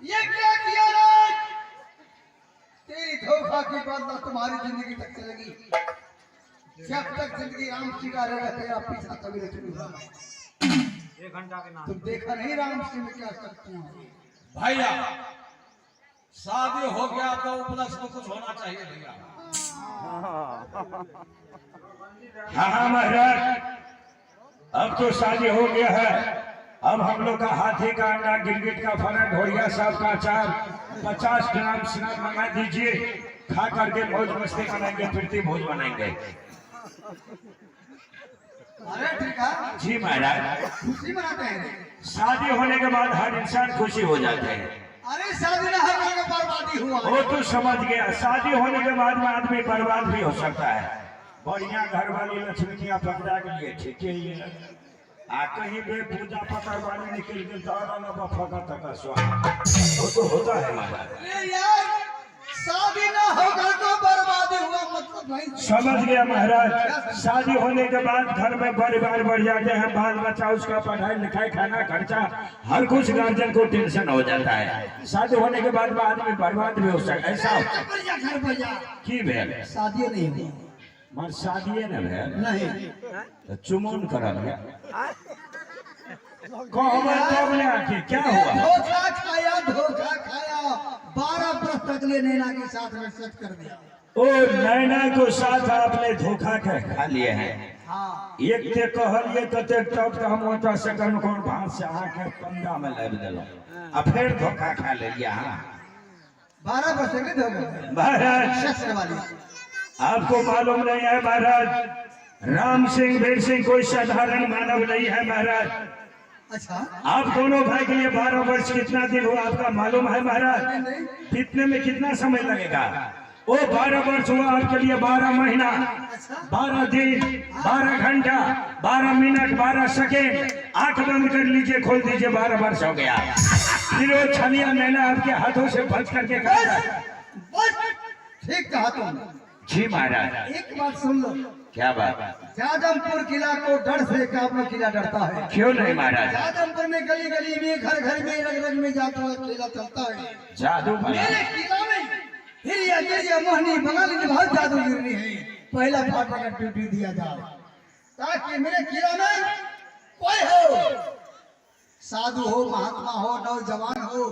ये क्या किया राज? तेरी धोखा की बदला तुम्हारी जिंदगी तक चलेगी। जब तक जिंदगी राम सिंह का रहेगा तेरा पीछा कभी नहीं छूटेगा। एक घंटा के नाम तुम देखा नहीं राम सिंह में क्या शक्तियां हैं। भैया, शादी हो गया तो उपलक्ष्य में कुछ होना चाहिए भैया। हाँ हाँ महाराज, अब तो शादी हो गया है। अब हम लोग का हाथी का अंडा, गिरगिट का फना, ढोरिया साहब का अचार, 50 ग्राम शराब मंगा दीजिए। खा करके मौज मस्ती मनाएंगे, प्रीति भोज मनाएंगे। अरे ठीक है। जी महाराज। खुशी मनाते हैं। शादी होने के बाद हर इंसान खुशी हो जाते हैं। अरे, शादी ना होने के बर्बादी हुआ। वो तो समझ गया, शादी होने के बाद में आदमी बर्बाद भी हो सकता है। बढ़िया घर वाली लक्ष्मी पकड़ा के लिए ठीक ही है। आ कहीं भी पूजा पकड़ वाली निकल गई तो और फका तक वो तो होता है महाराज। अरे यार, शादी ना होकर तो बर्बादी हुआ मतलब नहीं। समझ गया महाराज। शादी होने के बाद घर में परिवार बढ़ जाते हैं, बाल बच्चा, उसका पढ़ाई लिखाई, खाना, खर्चा, हर कुछ गार्जियन को टेंशन हो जाता है। शादी होने के बाद में आदमी बर्बाद भी हो सकता है ऐसा। घर पर जा, घर पर जा। की भेल? शादी नहीं हुई। मर शादीए ने भेल? नहीं। तो चुमौन करल गया कहबै तब ने आखिर क्या हुआ? धोखा खाया, धोखा खाया। 12 वर्ष तक ले नैना के साथ में सेट कर दिया। ओ, नैना को साथ आपने धोखा के खा लिए हैं? हाँ। एक ते कहलिए कतेक तब तऽ हम ओतऽ से कोन कोन भात से अहाँके पंडा में लाबि देलहुँ आ फेर धोखा खा लेलियै अहाँ। 12 वर्ष तक धोखा। महाराज, सेक्स वाली। आपको मालूम नहीं है महाराज, राम सिंह, वीर सिंह कोई साधारण मानव नहीं है महाराज। अच्छा। आप दोनों भाई के लिए 12 वर्ष कितना दिन हुआ, आपका मालूम है महाराज? कितने में कितना समय लगेगा? वो 12 वर्ष हुआ आपके लिए 12 महीना, 12 दिन, 12 घंटा, 12 मिनट, 12 सेकेंड। आंख बंद कर लीजिए, खोल दीजिए, 12 वर्ष हो गया। फिर वो छलिया नैना आपके हाथों से बच करके बस। खाता। बस, ठीक कहा तुमने। जी महाराज। एक बात सुन लो। क्या बात? जाजमपुर किला को डर से काबुल किला डरता है। क्यों नहीं महाराज? जाजमपुर में गली गली में, घर घर में, रग रग में जाता है, किला चलता है। जादू मेरे महाराज। किला में हिरिया गिरिया मोहनी बंगाली बहुत जादू गिरनी है। पहला फाटक का ड्यूटी दिया जाए ताकि मेरे किला में कोई हो, साधु हो, महात्मा हो, नौजवान हो,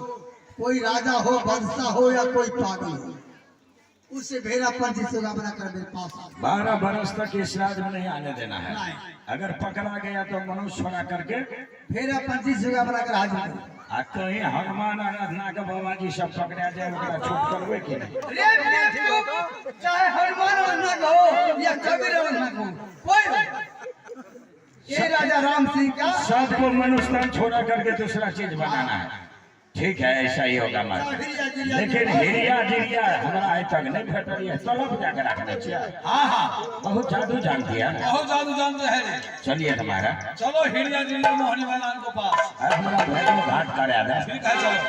कोई राजा हो, बादशाह हो या कोई पागल हो, उसे भेरा पंछी से बनाकर मेरे पास आ। 12 बरस तक इस राज में नहीं आने देना है। नहीं। अगर पकड़ा गया तो मनुष्य छोड़ा करके भेरा पंछी से बनाकर हाजिर करो। आ कहीं हनुमान आराधना के बाबा जी सब पकड़ा जाए, ओकरा छूट करबै कि नहीं? रे बेवकूफ, चाहे हनुमान वंदना हो या कबीर वंदना हो, कोई हो, ये राजा राम सिंह का सबको मनुष्य छोड़ा करके दूसरा चीज बनाना है। ठीक है, ऐसा ही होगा महाराज। लेकिन हिरिया जिरिया हमरा आइ तक नहीं भेटल है। तलब जाके रखने छियै। हाँ। बहुत जादू जानती है। बहुत जादू जानते हैं रे। चलिए तुम्हारा। चलो हिरिया जिरिया मोहनी वाला को पास। हमरा भैरव घाट करा दे। ठीक है, चलो।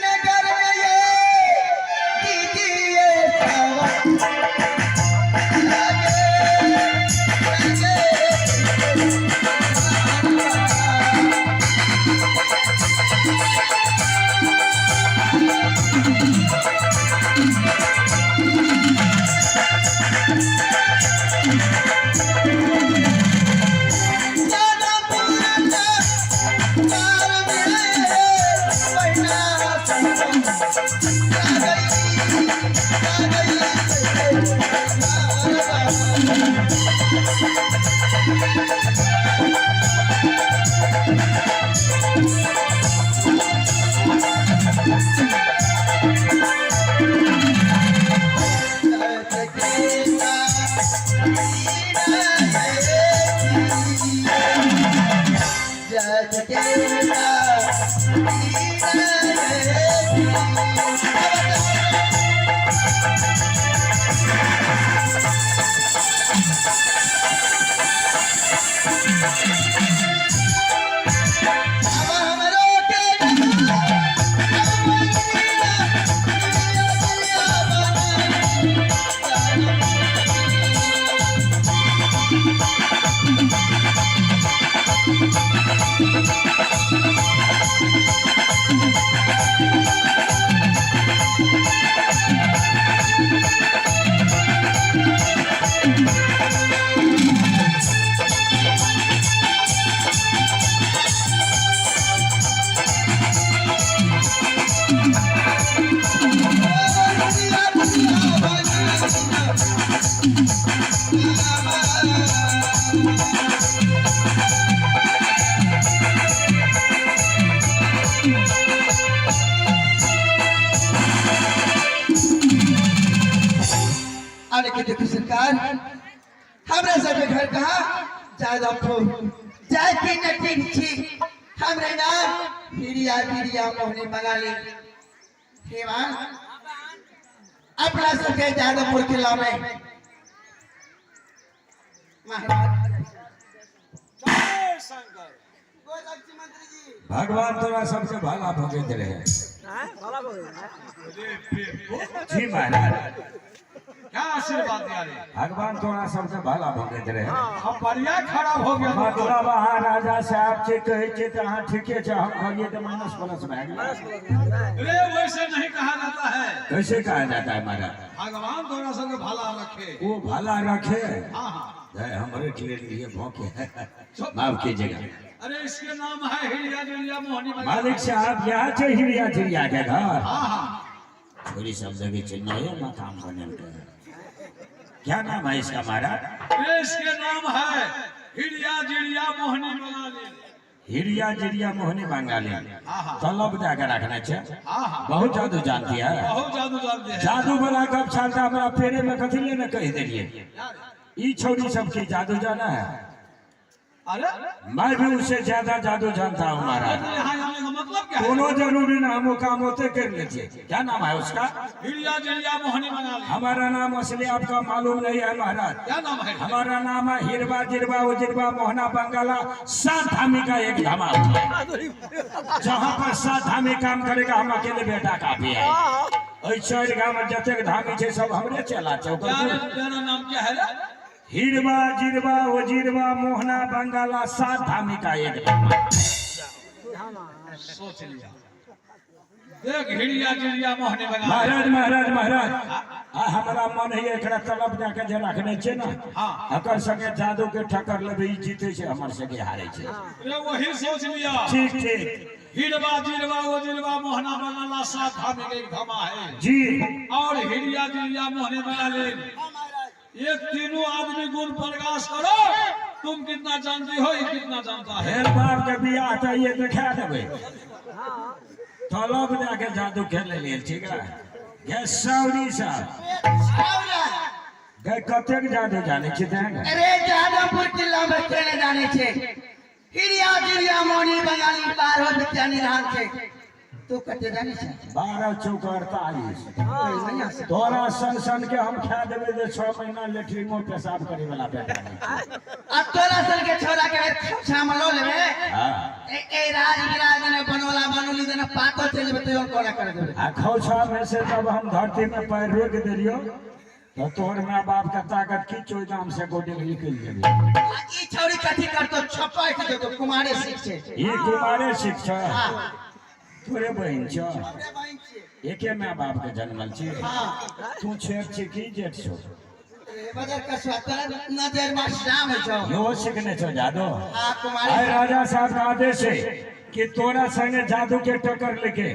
नगर में ये दीजिए सेवा। लगे, लगे। अरे के देखो सरकार, हमरा सबके घर कहाँ जादवपुर जाय के नटीन छी। हमरे नाम हिरिया बिरिया मोहनी बंगाली। हेवान अपना सबके जादवपुर किला में महाराज भगवान तोरा सबसे भला भगैत रहे। जी महाराज, क्या आशीर्वाद दिया रे? भगवान तोरा सबसे भला भगैत रहे। हम बढ़िया खराब हो गया। मतलब अहाँ राजा साहब छै कहै छै तऽ अहाँ ठीके छै, हम कहलियै तऽ माइनस प्लस भए गेल। अरे वैसे नहीं कहा जाता है। कैसे कहा जाता है महाराज? भगवान तोरा सबके भला रखे। वो भला रखे। हाँ हाँ, हमरे के लिए भौंके, माफ कीजिएगा। अरे इसके नाम है हिरिया जिरिया मोहनी बंगाली। मालिक साहब, यहाँ छै हिरिया जिरिया के घर। हाँ हाँ। छोरी सब जगह छै नये मकान बनल के। क्या नाम है इसका महाराज? अरे इसके नाम है हिरिया जिरिया मोहनी बंगाली। हिरिया जिरिया मोहनी बंगाली। हाँ हाँ। तलब जाके रखना छै। हाँ हाँ। बहुत जादू जानती है। बहुत जादू जानते हैं। जादू वाला गप छालता हमरा पेरे में कथी लेने कह देलिए। ई छोरी सब की जादू जाना है। अरे मैं भी उससे ज्यादा जादू जानता हूँ महाराज। यहाँ आने का मतलब क्या है? कोनो जरूरी ना, हम वो काम होते कर लेते। क्या नाम है उसका? हिरिया जिरिया मोहनी बंगाली। हमारा नाम असली आपका मालूम नहीं है महाराज। क्या नाम है? हमारा नाम है हिरवा जिरवा उजिरवा मोहना बंगाला, सात धामी का एक धामा। जहाँ पर सात धामी काम करेगा हम अकेले बेटा काफी है। चारि गाँव में जतेक धामी छै सब हमरे चला छै। तेरा नाम क्या है रे? हिरवा जिरवा उजिरवा मोहना बंगाला, सात धामी का एक धामा। सोच लिया, देख हिरिया जिरिया मोहनी बंगाली। महाराज महाराज महाराज, आ हमरा मन है एकरा तलब जाके जे रखने छै ना, अकर संगे जादू के ठकर लेबै, ई जीते छै हमर संगे हारे छै। अरे वही सोच लिया। ठीक ठीक। हिरवा जिरवा उजिरवा मोहना बंगाला, सात धामी का एक धामा है जी। और हिरिया जिरिया मोहनी बंगाली, ये तीनों आदमी गुण प्रकाश करो। तुम कितना जानती हो, ये कितना जानता है। हेर बाप के बियाह तऽ ये देखा देबै। तलब जाके जादू खेले लेल ठीक है। गे सौरी साहब, गे कतेक जादू जाने छी तें? अरे जादवपुर किला में केने जाने छे। हिरिया जिरिया मोहनी बंगाली 12 विद्या निधान छे। तू कते जाने छे? 12 चौक 48। तोरा सन सन के हम खा देबै जे 6 महीना लेटरिनो पेशाब करे वाला बेटा नहीं। आ तोरा सन के छोरा के खोछा में लो लेबे। हाँ। ए राज विराज ने बनोला बनोली देने पातो चल जेबे तो कोना कर देबे। आ खोछा में से जब हम धरती में पैर रोक देलियो तो तोहर माँ बाप के ताकत की चोई दाम से गोटे निकल जेबे। ई छौरी कथी करतो छपाई के देतो, कुमारे सीख छे। ई कुमारे शिक्षा तोरे बहिन छ, एके माँ बाप के जन्मल छी। तू छेर छी की जेठ छो? नजर में श्याम छो। यो सीखने छो जादू? हाँ कुमारे। आए राजा साहब का आदेश है कि तोरा संगे जादू के टक्कर लेके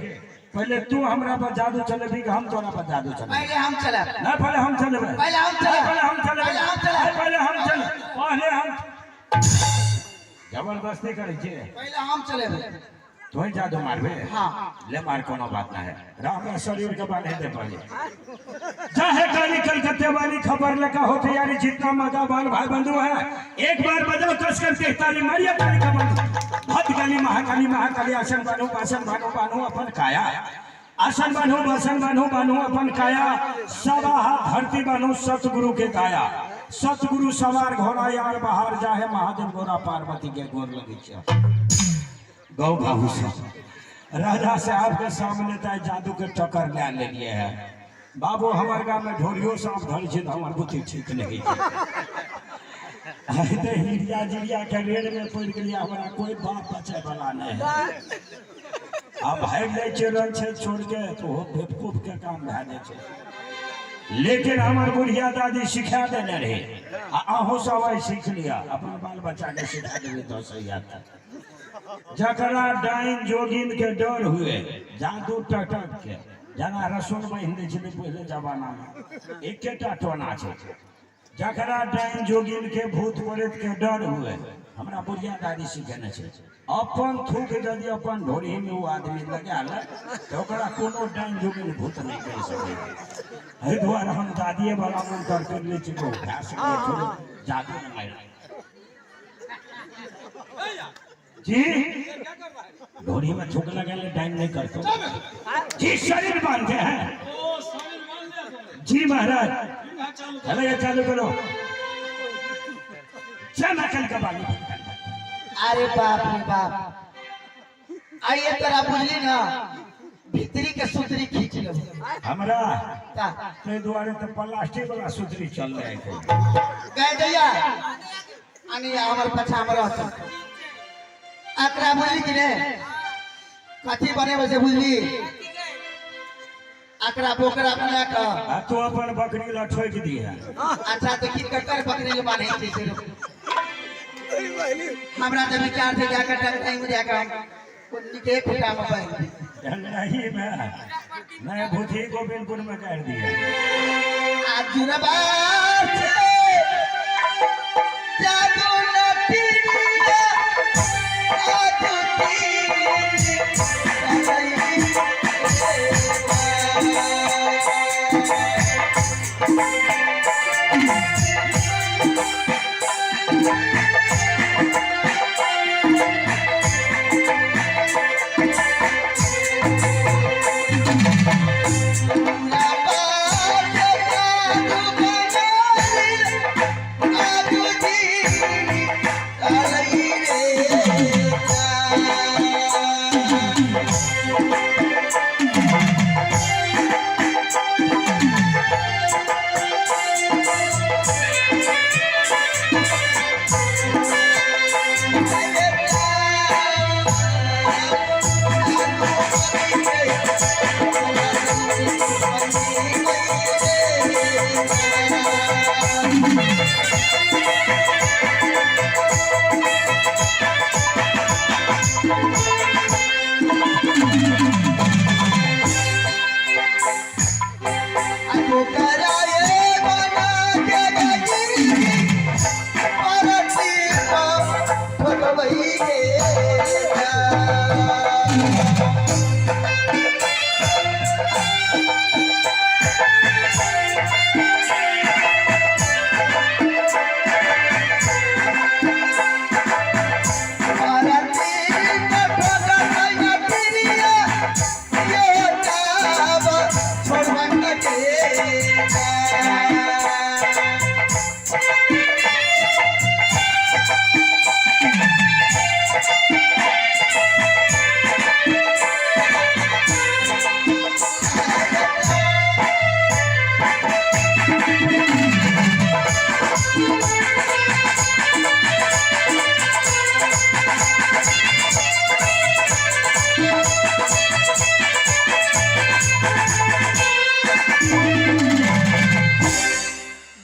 पहले तू हमरा पर जादू चलेबी कि हम तोरा पर जादू चलेबी? पहले हम चलब। ना पहले हम चलेबे। पहले हम चलब। पहले हम चलेबे। पहले हम चलब। पहले हम चलब। पहले हम जबरदस्ती करै छियै। पहले हम चलेबे। तोही जादू मारबे? हाँ। ले मार, कोनो बात ना है। राम शरीर के बांधे दे पहले। चाहे काली कलकत्ते वाली खबर लगा हो तैयारी, जितना मजा बाल भाई बंधु है एक बार बजाओ कस करके ताली मारिए। काली का बंधु भक्त काली महाकाली महाकाली आसन बान्हू बासन बान्हू बान्हू अपन काया, आसन बान्हू बासन बान्हू बान्हू अपन काया, सवा हाथ धरती बान्हू सतगुरु के काया, सतगुरु सवार घोड़ा यार बाहर जाहे महादेव गोरा पार्वती के गोर लगी छे। गौ बाबू से राजा साहब के सामने ताई जादू के टक्कर ले लेलिए है। बाबू हमर गाँव में ढोरियो सांप धर छै तऽ हमर बुद्धि ठीक नहीं है। तऽ हिरिया जिरिया के रेड़ में पड़ि गेलियै, हमरा कोई बाप बचे वाला नहीं है। आब भागि जाइ छै रन छै छोड़ के तऽ ओहो बेवकूफ के काम भए जाइ छै। लेकिन हमर बुढ़िया दादी सिखा देने रहे आ अहूँ सब आइ सीख लिअ, अपन बाल बच्चा के सिखा देबै तऽ सही हैत। जकरा डाइन जोगिन के डर हुए, जादू टटक के, जेना रसुन बान्हि दै छलै पहिले जमाना में, एकेटा टोना छै। जकरा डाइन जोगिन के भूत प्रेत के डर हुए, हमरा बुढ़िया दादी सिखेने छै, अपन थूक यदि अपन ढोरी में ओ आदमी लगा ले तऽ ओकरा कोनो डाइन जोगिन भूत नहि कहि सकै। एहि दुआरे हम दादिये वाला मंत्र करि लै छी, भए सकैए थोड़े जादू नहि मारि जी ढोरी में थूक लगा ले डाइन नहीं करते जी, शरीर बांधते हैं। ओ शरीर बांध लिया तुमने? जी महाराज। ठीक है, चालू करो। चलो ये चालू करो। चल अकल का बाली। अरे बाप रे बाप, आइए तोरा बुझली ना भीतरी के सुतरी खींच लो। हमरा ता ताहि दुआरे तऽ प्लास्टिक वाला सुतरी चल रहे। गए दैया अनिया हमर पछा में रहत। एकरा बुझली कि ने कथी बनेबै से बुझली? एकरा बोकरा बना के आ तू अपन बकरी ला ठोकि दिहे। अच्छा देखी ककर बकरी ले बान्है छै से। हमरा तऽ विचार छै जाकर टंगताई में जाकर हम निके खुटा में बान्हि दी। नहीं में नहीं, भूथी गोविंदपुर में कर दिए। आ जुरबा छै जादू नटिया जादू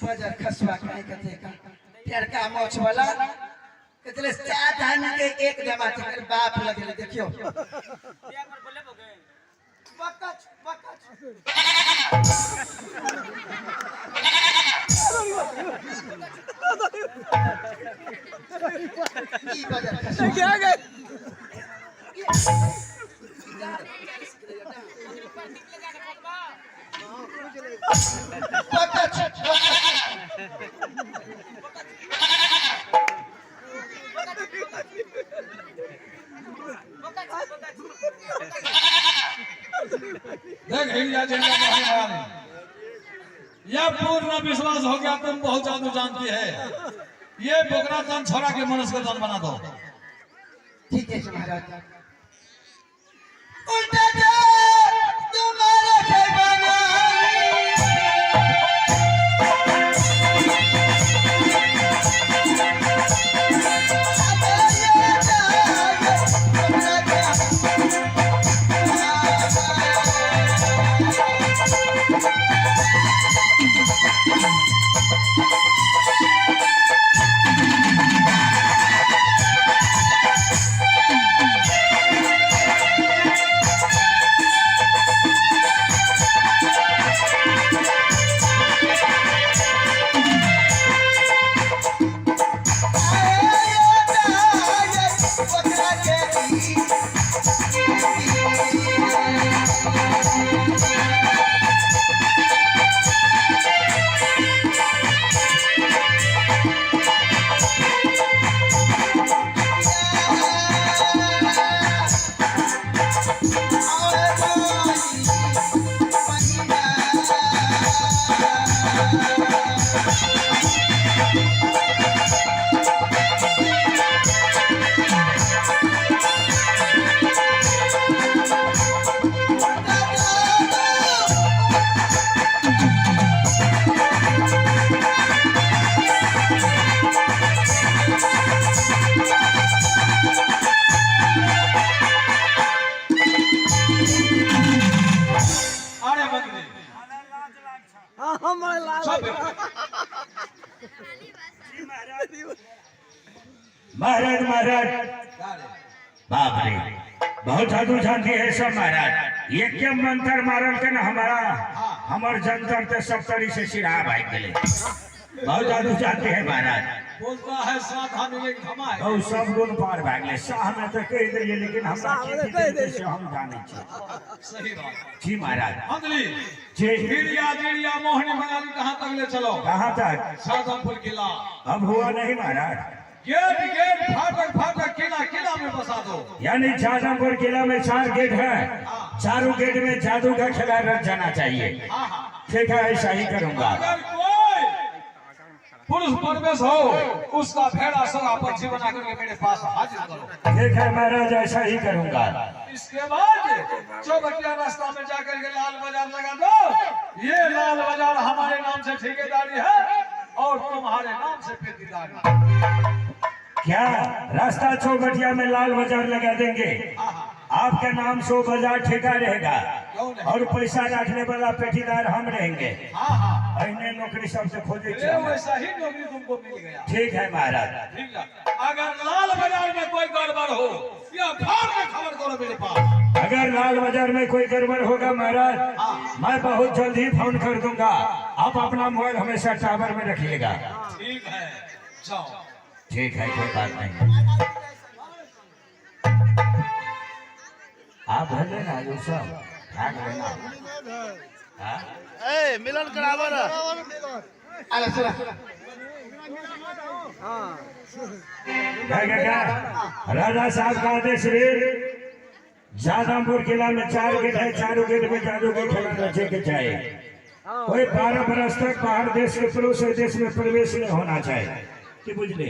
बजर खसुआ खाए के देखा टेरका मोछ वाला कितने सात आदमी के एक जमात कर बाप लगले देखियो। बकच बकच ई बजर खसुआ। पकड़। देख हिरिया जिरिया मोहनी बंगाली, यह पूर्ण विश्वास हो गया, तुम बहुत जादू जानती है। ये बोकरा तन छोड़ा के मनुष्य का तन बना दो। ठीक है महाराज। उल्टा जा तुम्हारा के बनाई। अरे मंत्री सब। महाराज, महाराज। बाप रे, बहुत जादू जानती है सब महाराज। ये क्या मंत्र मारल के ना हमारा हमर जंतर ते सब तरी से सिरा भाग गेले। बहुत जादू जानती है महाराज। बोलता है साथ हम एक धमा है। और सब गुण पार भाग ले। शाह में तो कह दिलिए, लेकिन हमरा खेती देलकै से हम जानै छी। सही बात। जी महाराज। मंत्री। जी। हिरिया जिरिया मोहनी बंगाली कहाँ तक ले चलो? कहाँ तक? साधनपुर किला। अब हुआ नहीं महाराज। गेट गेट, फाटक फाटक, किला किला में बसा दो। यानी जादमपुर किला में 4 गेट है, चारों गेट में जादू का खेला रच जाना चाहिए। हाँ हाँ। ठीक है, ऐसा ही करूंगा। अगर कोई पुरुष प्रवेश हो, उसका भेड़ा सगा पक्षी बना करके मेरे पास हाजिर करो। ठीक है महाराज, ऐसा ही करूंगा। इसके बाद चौबटिया रास्ता में जाकर के लाल बाजार लगा दो। ये लाल बाजार हमारे नाम से ठेकेदारी है और तुम्हारे नाम से पेटीदारी। क्या रास्ता चौबटिया में लाल बाजार लगा देंगे? आपके नाम से वो बाजार ठेका रहेगा और पैसा रखने वाला पेटीदार हम रहेंगे। हाँ हाँ। अहिने नौकरी सबसे खोजे। ये वैसा ही नौकरी तुमको मिल गया। ठीक है महाराज। ठीक है, अगर लाल बाजार में कोई गड़बड़ हो या फाड़ के खबर करो मेरे पास। अगर लाल बाजार में कोई गड़बड़ होगा महाराज, मैं बहुत जल्द ही फोन कर दूंगा। आप अपना मोबाइल हमेशा टावर में रखिएगा। ठीक है, जाओ। ठीक है, कोई बात नहीं। आप भले ना जो सब भाग लेना। हाँ? ए मिलन कराबो ना। अरे सुन। क्या क्या क्या राजा साहब का आदेश रे, जादमपुर किला में 4 गेट है, चारों गेट में जादू के खेल रचे के चाहिए। कोई 12 बरस तक बाहर देश के पुरुष देश में प्रवेश नहीं होना चाहिए, की बुझले?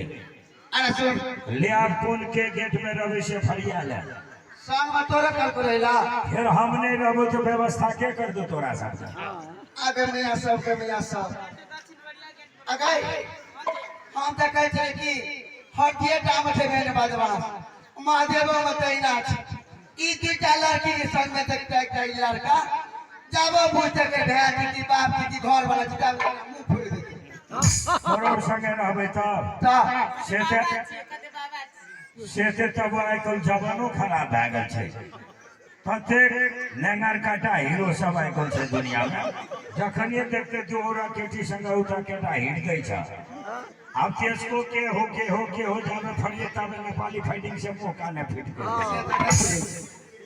अरे सुन। ले, आप कौन के गेट में रहे से फरिया ले। संग में तोरा कर को रहेला। फिर हम नहीं रहबो तो व्यवस्था के कर दो तोरा सब? अगर मियाँ सब के मियाँ सब अगर हम तो कहै छै कि हटिए टा में छै मेन बदमाश, महादेवो में तहिना छै। ई दूटा लड़की के संग में तऽ एकटा ई लड़का जाबो बुझते के भाय जी की बाप जी की घर वाला जी, तब मुंह फोड़ि देतै। तोरो संगे रहबै तब तऽ से ते तब आइ काल्हि जमानो खराब भए गेल छै। ततेक नेंगर काटा हीरो सब आइ काल्हि छै दुनिया में, जखनिए देखते दू औरा केटी संगे उठा केटा हिट दै छै। आब तेजको के हो के हो के हो जाबे फरिये ताबे नेपाली फाइटिंग से मुंह काने फूटि गेल।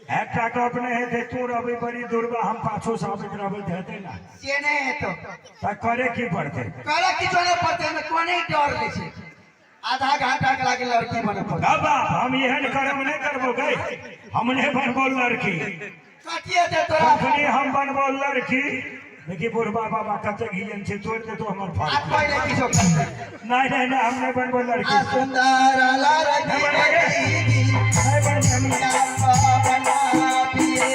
एकटा गप नहि हेतै, तू रहबै बड़ी दूरबा, हम पाछू से आबैत रहबै तऽ हेतै ना। से नहि हेतौ। तऽ करे की पड़तै? करे किछो नहि पड़तै, एहिमे कोने डर नहि छै। आधा घंटा के लागे लड़की बने पड़तै। बाबा हम एहन करम नहि करबो गई, हम नहि बनबो लड़की। कथी हेतै तोरा? कखनी हम बनबो लड़की? देखी बुढ़बा बाबा कते घियन छै, तोड़ि देतो हमर आ फल। पहिले किछो करतै। नहीं नहीं नहीं, हम नहीं बनबो लड़की। आ सुंदर लड़की नहीं बनबो। दीदी नहीं बनबो हम। बना पिए।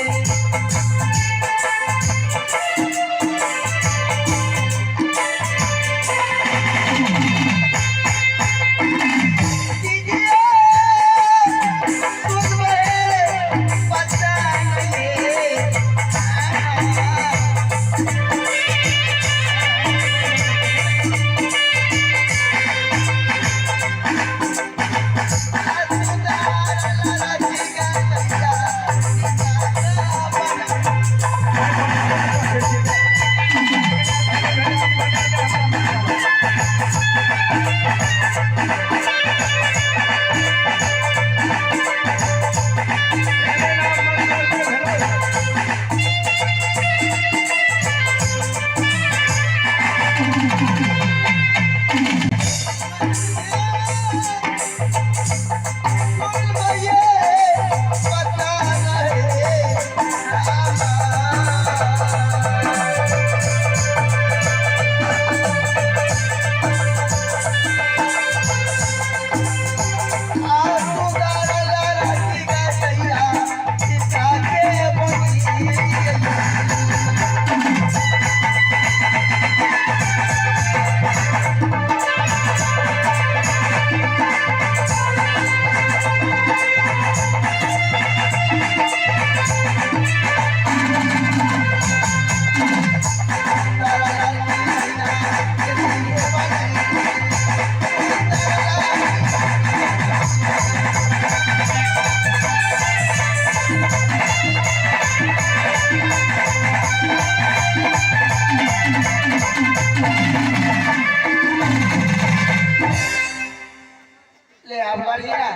ले अब लड़िए ना,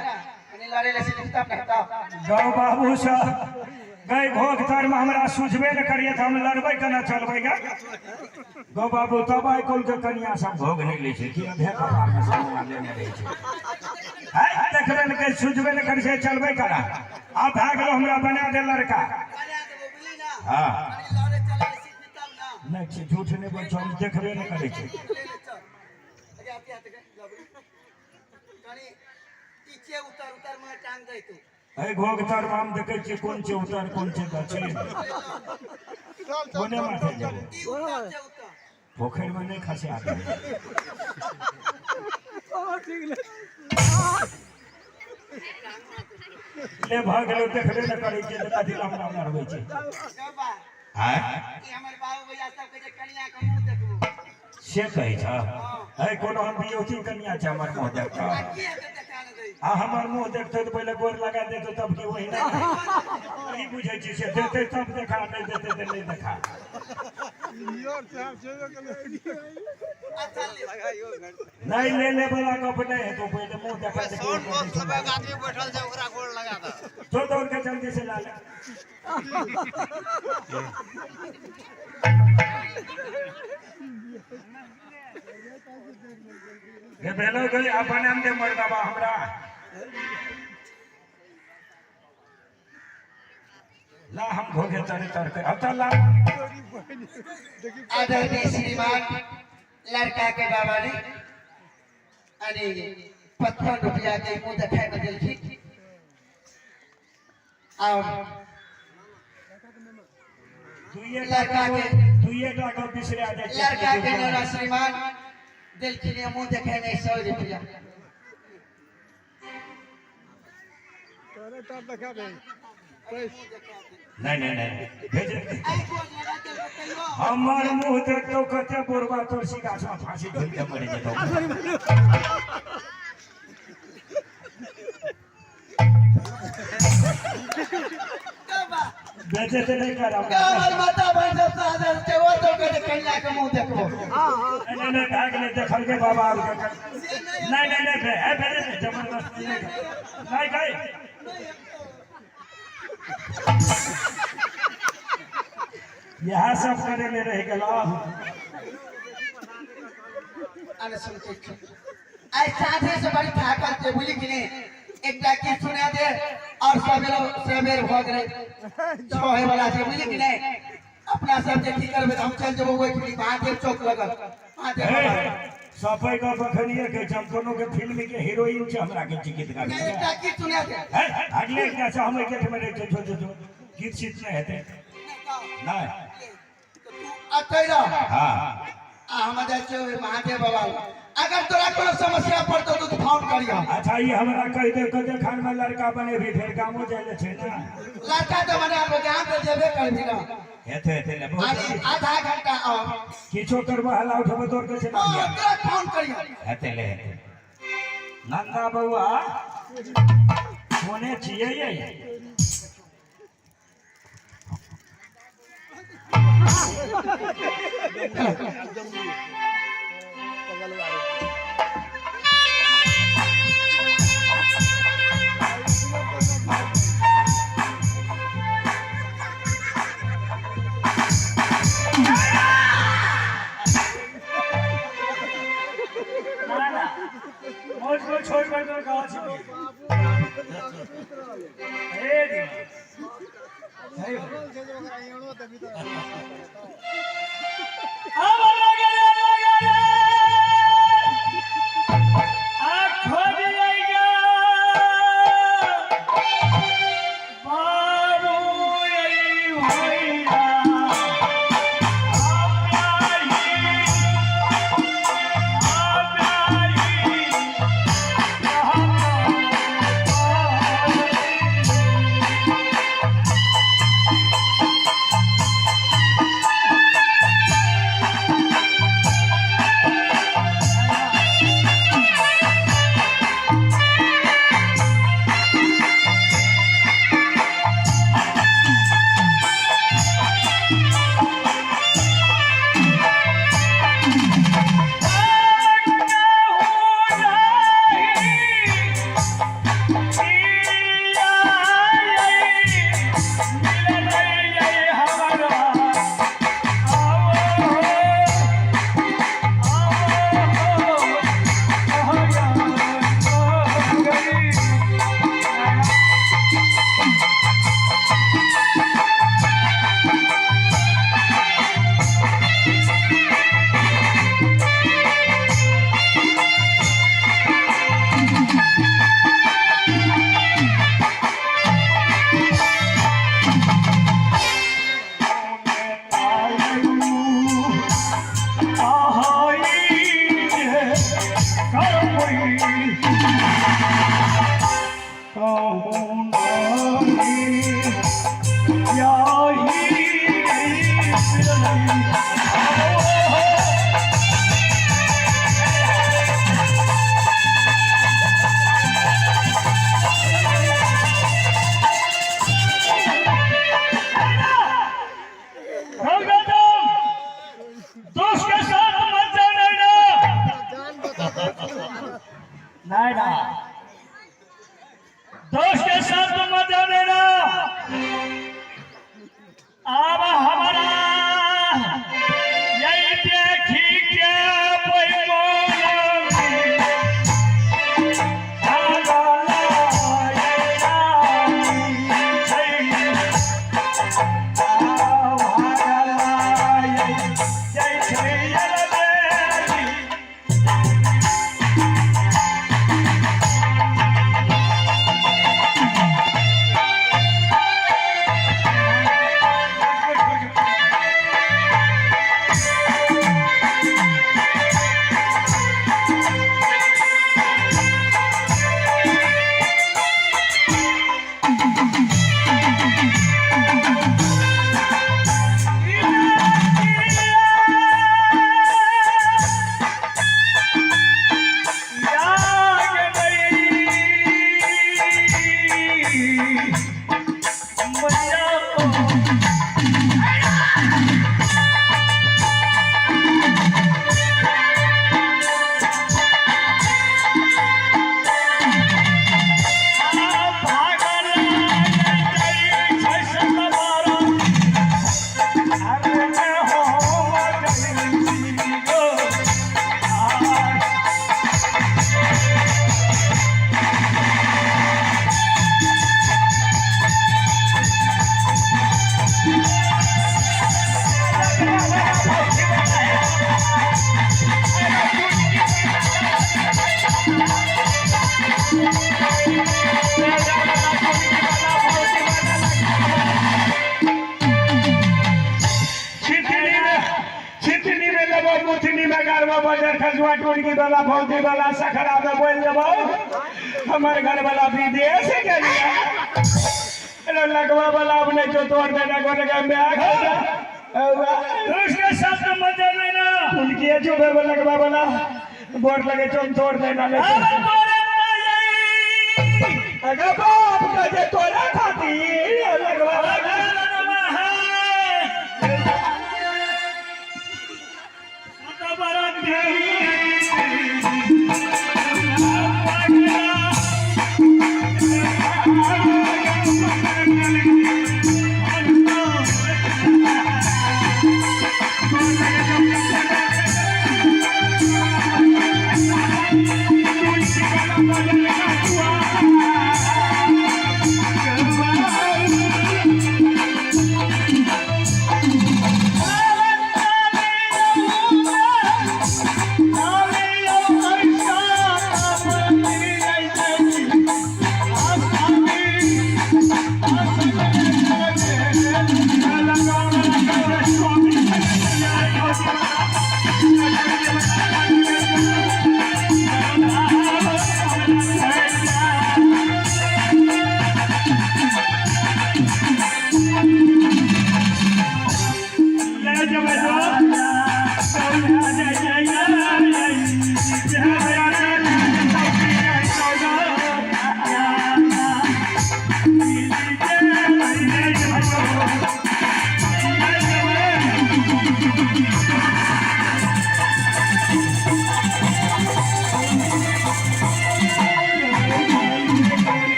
कनी लड़े ले सिखता पड़ता। गौ बाबू सा गई घोघ तर में हमरा सुझबे न करिए तऽ हम लड़बै केना चलबै गे गौ बाबू। तब आइ काल्हि के कनिया सब घोघ नहि लै छै कि अधे कपार में सब लेने रहै छै। है देखबे ने करै, सुझबे ने करै छै, चलबै केना? आब भए गेलो, हमरा बना दे लड़का। हाँ नहि छै, झूठ नहि बोल, हम देखबे नहि करै छै। उतर उतर में टांग दे तू। एहि घोघ तर मे हम देखै छियै कोन छै उतर, कोन छै दक्षिण, कोने माथे जेबै। उतर से उतर। पोखरि मे नहि खसा देबै। ले भऽ गेलो, देखबे नहि करै छियै तऽ कथी लए हमरा मरबै छै? बाबा। आँय? ई हमर बाबू भैया सब कहै छै कनिया के मुंह देखबो। से कहै छ? है कोनो हम बियौती कनिया छै हमर मुँह देखतौ? आ की हेतै देखा ने दै। आ हमर मुँह देखतौ तऽ पहिले गोर लगा देतौ तब की ओहिना ई बुझै छी से देतै तब देखा, नहि देतै तऽ नहि देखा। अच्छा ले। नहीं ले ले वाला गप नहीं हेतौ, पहिले मुँह देखा दे। आदमी बैठल छै, ओकरा गोड़ लगा दे। तो दौड़ के जल्दी से ला ले। गे भेलो गई, अपन हम दे मर्दबा हमरा। ला हम घोघे तरे तर के अब ला। आदरणीय श्रीमान लड़का के बाबा ने अरे 55 रुपया के मुंह देखाय में देलखिन और दुइये लड़का के दुइये टा के बिसरा जाइ छै। लड़का के नौरा श्रीमान देलखिन ये मुंह देखाय में 100 रुपया। नहीं नहीं नहीं, भेज। हमर मुंह देखतो कते बुढ़बा तुलसी गाछ में फांसी झूल के मरि जेतौ। बेच। से ते नहीं करब। हमर माता बहन सब सादर छै, ओ सब कहै छै कन्या के मुंह देखबो। नहीं नहीं भाग नहीं देखल के बाबा आब के। नहीं नहीं नहीं है भेजे नहीं जबरदस्ती नहीं नहीं गई। यह सब करे ले रह गेलो। अरे सुन के आइ साँझे से बड़ी थाकल छै, बुझली कि नहीं? एकटा गीत सुना दे और सवेर सवेर भऽ गेलै, छहे वाला छै, बुझली कि नहीं? अपना सब जे की करबै, हम चल जेबो ओहिठाम महादेव चौक लगल महादेव बाबा। सफाई का बखनिए के हम कोनो के फिल्म के हीरोइन छै, हमरा के टिकट गाड़ी। नहीं, एकटा गीत सुना दे। है अगले एकटा से हम एके में रहै जो जो जो गीत सीत नहीं हेतै नहीं। तू अतै रह। हां। आ हम जाइ छियै ओहि महादेव बाबा लग। अगर तोरा कोनो समस्या पड़तौ तो तू फोन करिह। अच्छा ये हमरा कह दे कते खान में लड़का बने भी फिर गामो जाय ले छै ना। लड़का तो बना के गाम तो जेबे करबी ना। हेते हेते ले बहुत अरे आधा घंटा और किछो करबो हला उठबो तोर के चला। हां, तोरा फोन करिह। हेते ले हेते नंदा बउआ कोने छियै ये? ना ना मोज को छोड़ कर कर कहा छी हे दिमाग हे। अब लगे रे लगे रे आ खोज आएगा बाबू यही होइया दोस्त के साथ मत जाना ना ना, दोस्त के साथ मत जाने ना। अब हमारा यही देखी के जुआ टोलकी वाला भौजी वाला सखरा में बोल देबो हमर घर वाला विदेश गेलिया। अरे लगवा वाला अब नहीं जो तोड़ देना गोरे के में आ गया। उसके साथ में मत जाना ना। उनकी जो बेबो लगवा वाला बोर लगे चोम तोड़ देना ले। अब तोरे ना जाई। अगर बाप का जे तोरा खाती लगवा वाला।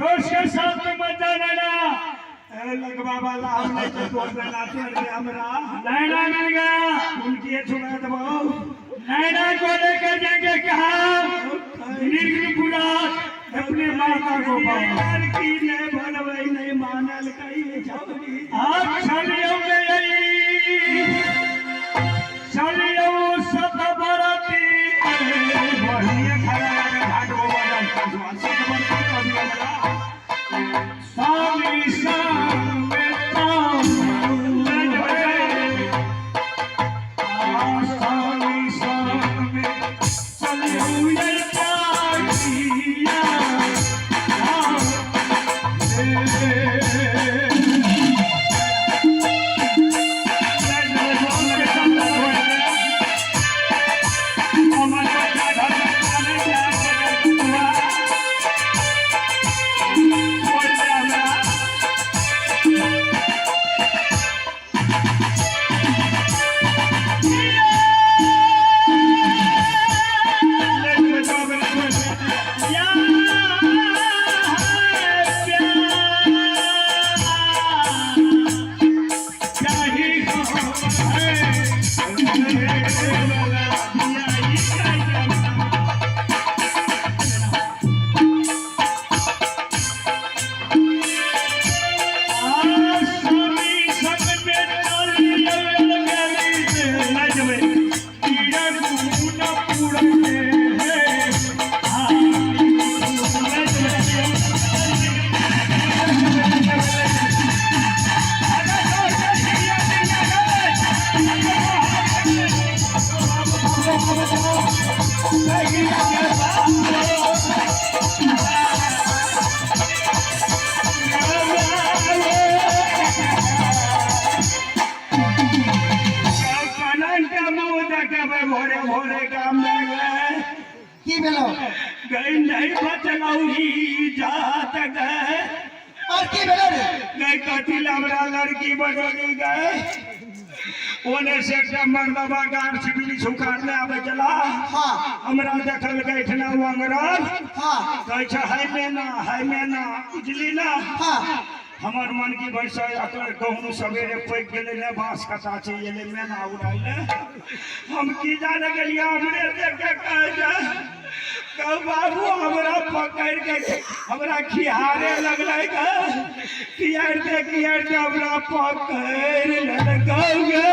उसके साथ में मत जाना ना। लगवा वाला हम नहीं जो तोड़ देना छोड़ दे हमरा। नैना मिल गया। उनकी छुड़ा देबो। नैना को लेकर जाएंगे कहा? निर्गुणपुरा अपने माता को पास। लड़की ने भरवई नहीं मानल कई छौरी। आप चलियो गई चलियो सतबरती। बढ़िया खड़ा लगे घाट वो बदल सत बरती कभी हमरा। स्वामी संग में स्वामी संग में चलियो ये पाटिया। भोरे भोरे काम में गए की भेलो? गई नहीं बचलौही जात गए। और की भेलो रे? गई कथी हमरा लड़की बदली गए ओने से एकटा मर्दबा गाछ बिरिछ उखाड़ने आबै छला। हाँ। हमरा देखल गैठना अंगरल। हाँ। कहै छै हाय मेना हाय मेना, बुझली ना? हाँ। हमर मन की भैंस अकर गहूँ सवेरे पकि गेलै ने बाँस कटा छै एलै मेना उड़ाइले। हम की जाने गेलियै हमरे देख के कहै छै कहू बाबू हमरा पकड़ि के हमरा खिहारे लगलै कियारते कियारते हमरा पकड़ि लेलकौ गे।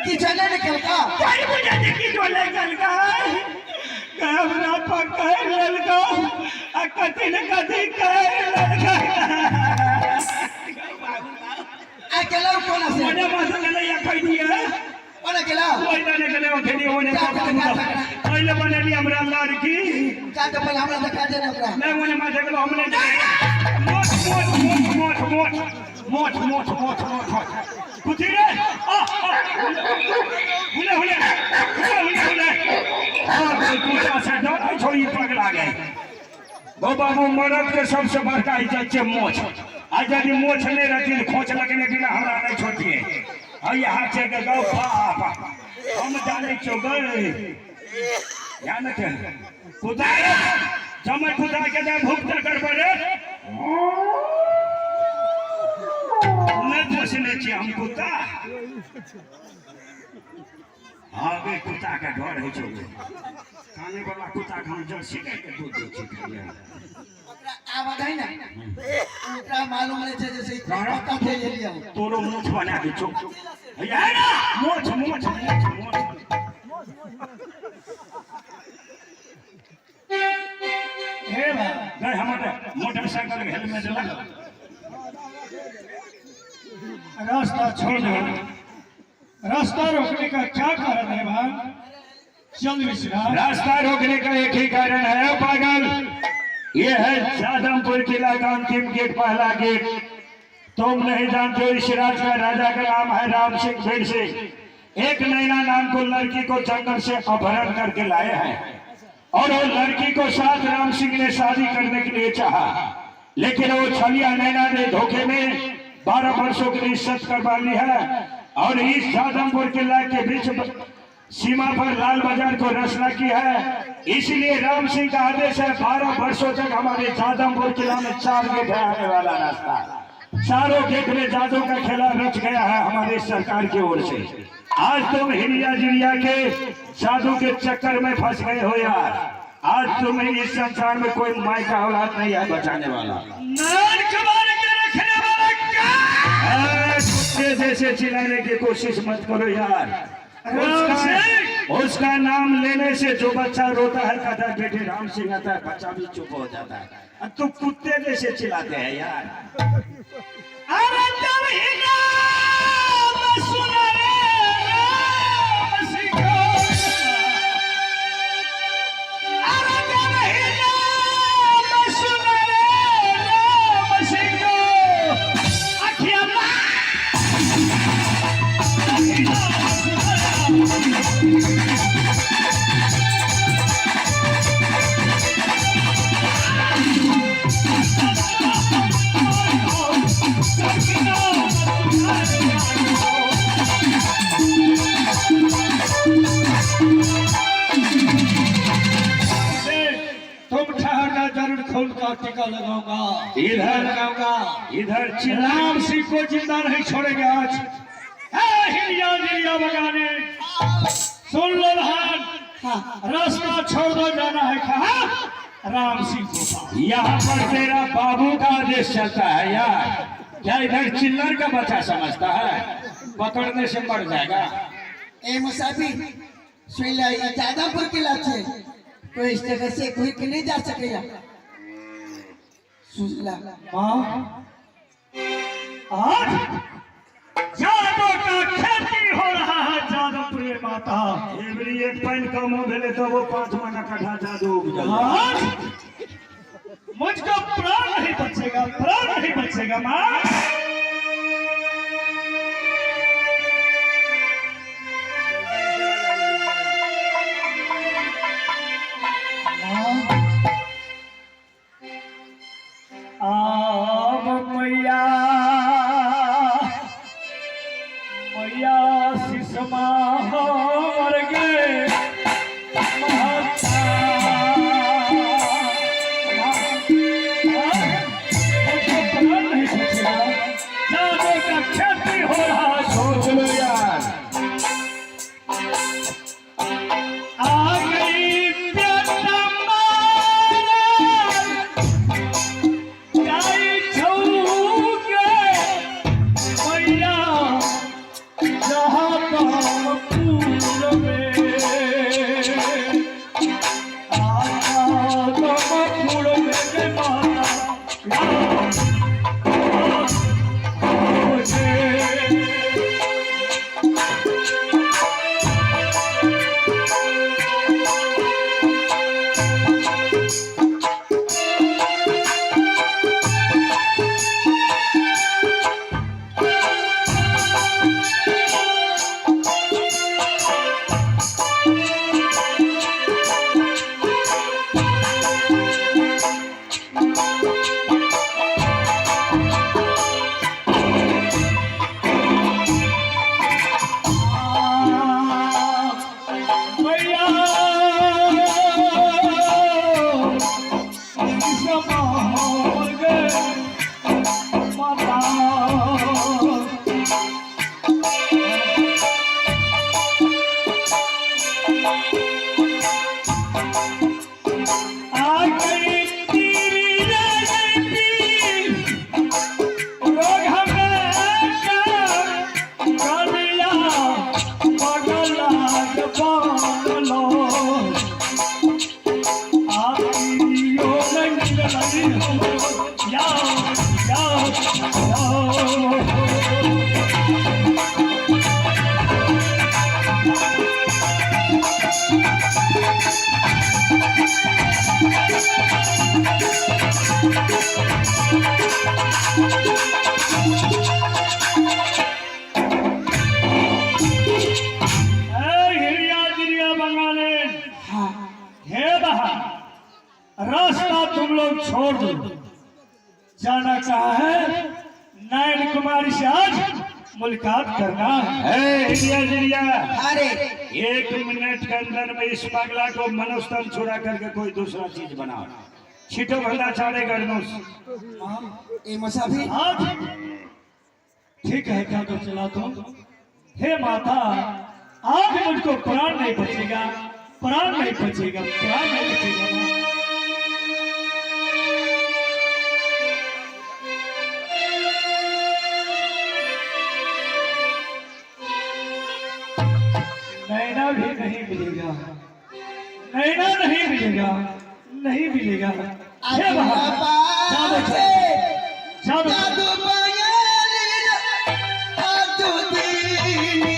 की चले निकलका? कोई बुझे जे की चले गेलकै हमरा पकड़ि लेलकौ आ कथी ने कथी करि लेलकै। अकेला कोना से? मने मत गेलै। कहि दिए। ओने गेला। पहिले ने गेलै खेली ओने। जा, जा, जा, जा। पहिले बनेली हमरा लड़की। जा तो पहले हमरा देखा दे ने ओकरा। नहीं, ओने माथे गेलो, हम नहीं। मोछ मोछ मोछ मोछ मोछ मोछ मोछ मोछ मोछ कुथी रे? आ आ, हुले हुले हुले हुले हुले। हाँ, कुत्ता से डरै छौ ई पगला गए। गो बाबू, मरद के सबसे बड़का इज्जत छै मोछ। आ यदि मोछ नहीं रहती, खोच लगने बिना हमरा नहीं छोड़तिए। आ यहाँ से के गौ बाप, हम जाने छौ गए ध्यान के कुत्ता रे, जमै कुत्ता के दे भुगता कर पड़े। नहीं पोसने छियै हम कुत्ता। हाँ बे, कुत्ता के डर होइ छौ। काने वाला कुत्ता के हम जर्सी गाय के दूध दै छियै खाइले। ओकरा आवाज है ना, ओकरा मालूम रहै छै जैसे पत्ता दे लिया। तोरो मोछ बना दै छौ। हैया ना, मोछ मोछ मोछ मोछ। हे भाई। गए, हमर मोटरसाइकिल के हेलमेट लगा। रास्ता छोड़ दो। रास्ता रोकने का क्या कारण है भाई चंद मिश्रा? रास्ता रोकने का एक ही कारण है ओ पागल, ये है जादमपुर किला का अंतिम गेट, पहला गेट। तुम नहीं जानते हो, इस राज का राजा का नाम है राम सिंह भीड़ सिंह। एक नैना नाम को लड़की को जंगल से अपहरण करके लाए हैं और वो लड़की को साथ राम सिंह ने शादी करने के लिए चाहा, लेकिन वो छलिया नैना ने धोखे में 12 वर्षों के लिए सत करवा ली है और इस जादमपुर किला के बीच सीमा पर लाल बाजार को रचना की है। इसलिए राम सिंह का आदेश है, 12 वर्षों तक हमारे जादमपुर किला में चार गेट है आने वाला रास्ता। चारों गेट में जादू का खेला रच गया है हमारे सरकार की ओर से। आज तुम हिरिया जिरिया के जादू के चक्कर में फंस गए हो यार। आज तुम्हें इस संसार में कोई माई का औलाद नहीं है बचाने वाला। नान कबार के रखने वाला क्या? कुत्ते जैसे चिल्लाने की कोशिश मत करो यार। राम उसका, उसका नाम लेने से जो बच्चा रोता है, कहता है बेटे राम सिंह आता है, बच्चा भी चुप हो जाता है। अब तू कुत्ते जैसे चिल्लाते हैं यार। अरे तब ही नाम सुना रे राम सिंह, अरे तब ही नाम सुना रे राम सिंह, अखियां तुम ठहरना, जरूर खून का टीका लगाऊंगा। इधर लगाऊंगा। इधर चिल्ला। राम सिंह को जिंदा नहीं छोड़ेंगे आज। है हिलिया जिलिया बगाने, सुन लो भान, रास्ता छोड़ दो, जाना है कहा राम सिंह को पास। यहाँ पर तेरा बाबू का आदेश चलता है यार। क्या इधर चिल्लर का बच्चा समझता है? पकड़ने से मर जाएगा। ए मुसाफिर, सुन ले, ई जादमपुर किला छै तो इस जगह से कोई के नहीं जा सकेगा, सुन ला। माँ, आज जादू का खेती हो रहा है जादवपुर माता। एवरी एक पानि कम हो भेले तो वो 5 महीना कट्ठा जादू उपजल। आज मुझको प्राण नहीं बचेगा, प्राण नहीं बचेगा माँ। माँ, आब मैया, मैया शिशमा हमर गे महता। मुझको प्राण नहीं बचेगा। छोड़ दो। जाना कहाँ है? नयन कुमारी से आज मुलाकात करना है। है हिरिया जिरिया, अरे 1 मिनट के अंदर में इस पगला को मनोस्तन छुड़ा करके कोई दूसरा चीज बनाओ। छिटो भंडा चारे गर्नोस। ए मुसाफिर आज ठीक है, जादू चला दो। हे माता, आज मुझको प्राण नहीं बचेगा, प्राण नहीं बचेगा, प्राण नहीं बचेगा माँ। नैना भी नहीं मिलेगा, नैना नहीं मिलेगा, नहीं मिलेगा। हे भगवान, जादू चला, जादू चला। जादू बयाली जादू दीनी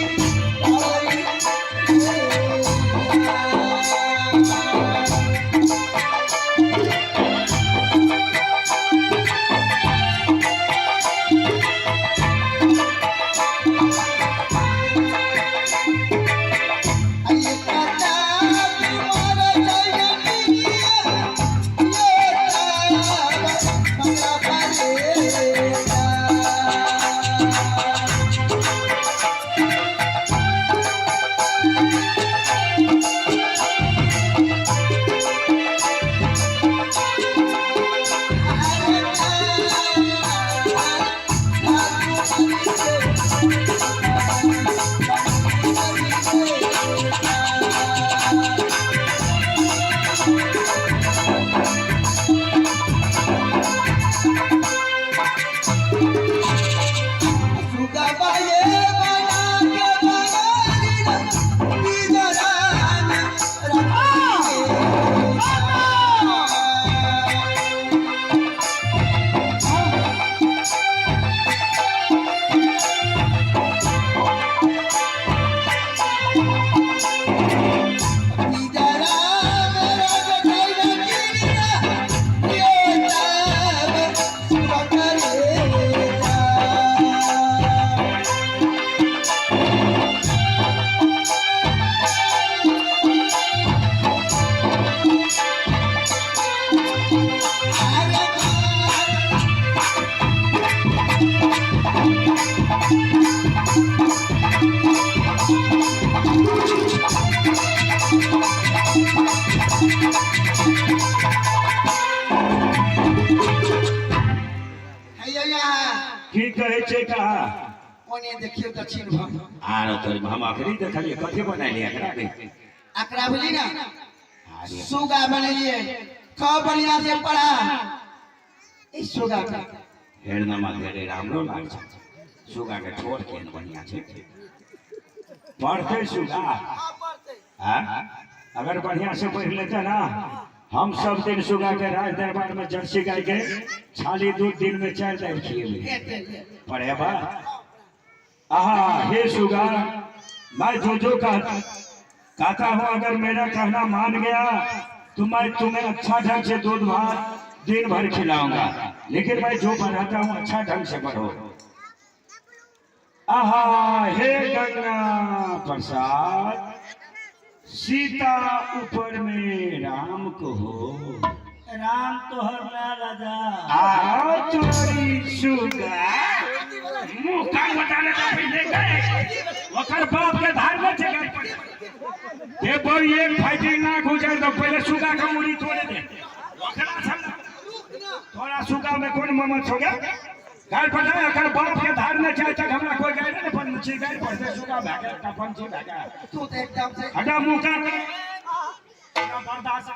की कहै छै कहा? ओने देखियो दक्षिण भर। आरो तोरी हम अखनी देखलिए कथी बनेलिए एकरा के? अकरा बोली ना सुगा बनेलिए, खूब बढ़िया से पढ़ा ई सुगा के। हेरनामा धेरै राम्रो लाग्छ। सुगा के ठोर केहन बढ़िया छै। पढ़तै सुगा? हाँ? अगर बढ़िया से पढ़ लेते ना, हम सब दिन सुगा के राज दरबार में जर्सी गाय के छाली दूध दिन में 4 टाइम खिएबे। पढ़े बा? आहा हे सुगा, मैं जो जो कहता हूँ अगर मेरा कहना मान गया तो मैं तुम्हें अच्छा ढंग से दूध भात दिन भर खिलाऊंगा, लेकिन मैं जो पढ़ाता हूँ अच्छा ढंग से पढ़ो। आहा हे गंगा प्रसाद, सीता ऊपर में राम को हो, राम तोहर मैं राजा। आ तोरी सुगा मुंह कान बताने का पहले गए ओकर बाप के धार में चल दे बोल एक फाइटिंग ना गुजर दो, पहले सुगा का मुड़ी तोड़े दे। ओकरा संग थोड़ा सुगा में कौन ममत हो गया गाय पता है, अगर बाप के धार में जाए तक हमरा कोई गाय नहीं पंछी गाय पड़ते सुगा भागे का पंछी भागे। तू तो एकदम से हटा मुंह का बर्दाश्त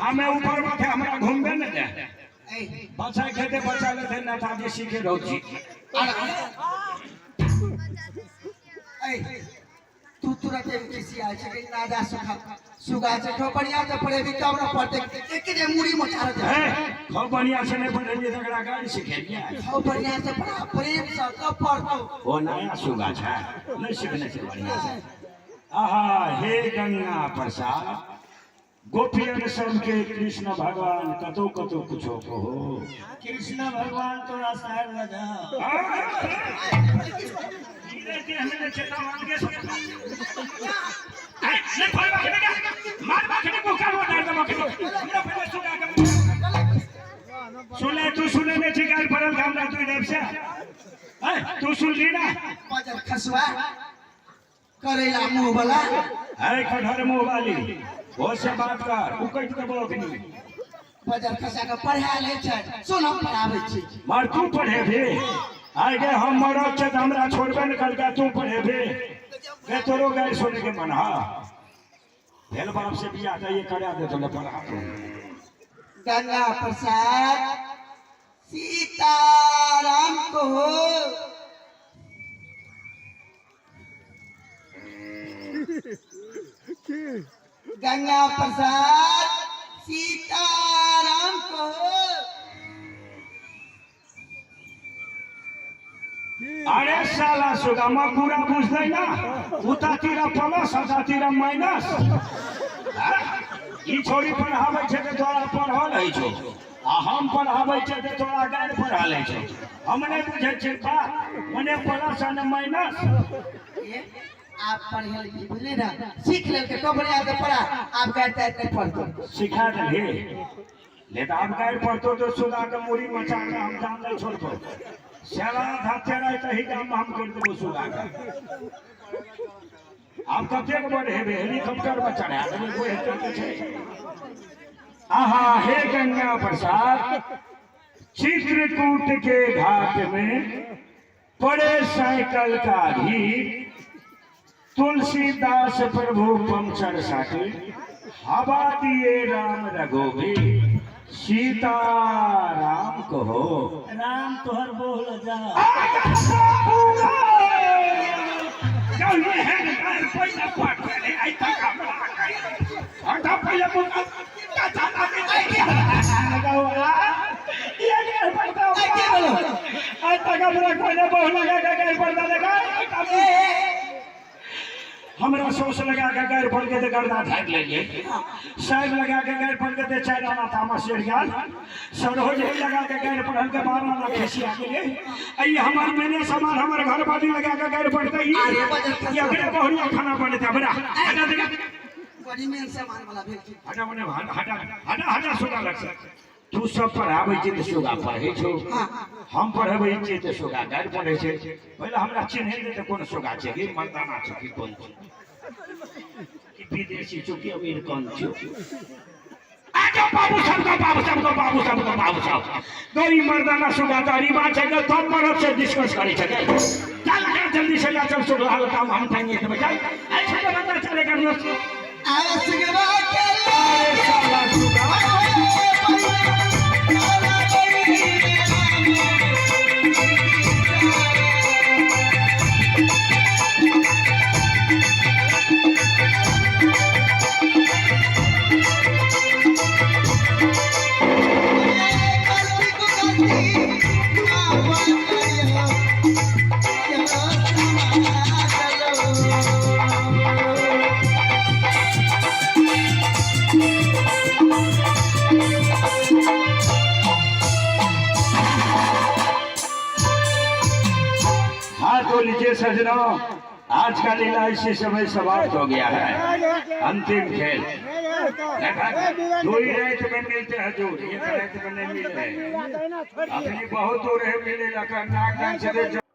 हमें ऊपर बैठे हमरा घूमबे नहीं दे। बच्चा खेते बच्चा लेते नेताजी सीखे रहो जी। तू तुरंत किसी आए छै नादा सुखा सुगा छै खूब बढ़िया से पढ़ेबी तब न पढ़ते, एक जे मुड़ी मोचार दे। है खूब बढ़िया से नहीं पढ़ेलिए तकरा गाड़ी सिखेलिए। खूब बढ़िया से पढ़ा प्रेम से तब पढ़तो। ओ नया सुगा छै नहीं सीखने छै बढ़िया से। आहा हे गंगा प्रसाद, गोपियन सबके कृष्ण भगवान कतो कतो कुछो कहो। कृष्ण भगवान तोरा सार लगा। मार सुनली ना। बजर खसुआ करैला मुंह वाला। है कटहर मुंह वाली, वो से बात कर, उ कटि देबो अखनी। बजर खसा के पढ़ा ले छै, सुन हम पढ़ाबै छी। मार तू पढ़ेबे? आइ गे हम मरब छै तऽ हमरा छोड़बे ने करता, तू पढ़ेबे? गे तोरो गारि सुने के मन हा भेल, बाप से बियाह तऽ ये करा देतो ने पढ़ा तू। गंगा प्रसाद सीताराम को हो। गंगा प्रसाद सीताराम को हो। अरे साला सुगामा पूरा बुझलै ना, उता तीरा प्लस उता तीरा माइनस। ई छोरी पढ़ाबै छै तऽ तोरा पढ़ल होइ छौ, आ हम पढ़ाबै छै तऽ तोरा गारि पढ़ल होइ छौ। हम नहि बुझै छियै बात, ओने प्लस आ माइनस। आप पढ़े लिखे बुझली ना, सीख लेलके कबरी आके पढ़ा, आप गारि तारि नहि पढ़तो। सिखा देलही ले तऽ आब गारि पढ़तो तो सुगा के मूड़ी मचा के हम जान नहि छोड़तो। सेवा धाते रहे तही काम हम कर देबो सुगा के। आब कतेक बड़ हेबे, हेलीकॉप्टर में चढ़ा देबै, कोई हेतै तऽ छै। आहा हे गंगा प्रसाद, चित्रकूट के घाट में पड़े साइकिल का भीड़, तुलसीदास प्रभु पंचर साटी, हवा दिए राम रघुवीर, सीताराम कहो। राम तोहर बोल जा। हमरा सोस लगा के गारि पड़ के गर्दा झाड़ि लेलियै, साइड लगा के गारि पड़ के 4 आना तामा सेर गेल, सरोज लगा के गारि पढ़ल के 12 आना खसिया गेलै। ई हमर मैंने सामान हमर घर बाड़ी लगा के गारि पड़तै, ई अखने बहुरिया खाना बनतै हमरा। हटा दे बड़ी मेन सामान वाला भेल छै। हटा मने हटा हटा हटा सुगा लग से। तू सब पढ़ाबै छी तऽ सुगा पढ़ै छौ, हम पढ़बै छियै तऽ सुगा गारि पढ़ै छै। पहिले हमरा चिन्है दे तऽ कोन सुगा छै, कि मर्दाना छै कि कोन छै, कि विदेशी छौ कि अमेरिकन छौ। आ जाओ बाबू साहब का, बाबू साहब का, बाबू साहब का, बाबू साहब गई मर्दाना सुगा तऽ रिवाज छै गे, तब मरद से डिस्कस करै छै। चल जल्दी से ला चल सुगा काम हम टांगे देबै। चल ऐसे तो बंदा चले कर लो। आवे सुगवा के अरे साला सुगा। हाँ तो लीजिए सजनों, आज का लीला इसी समय समाप्त हो गया है। अंतिम खेल दो ही रात में मिलते हैं, दूर एक रात में नहीं मिलते। अपनी बहुत दूर है मिलेगा, नाक कान से।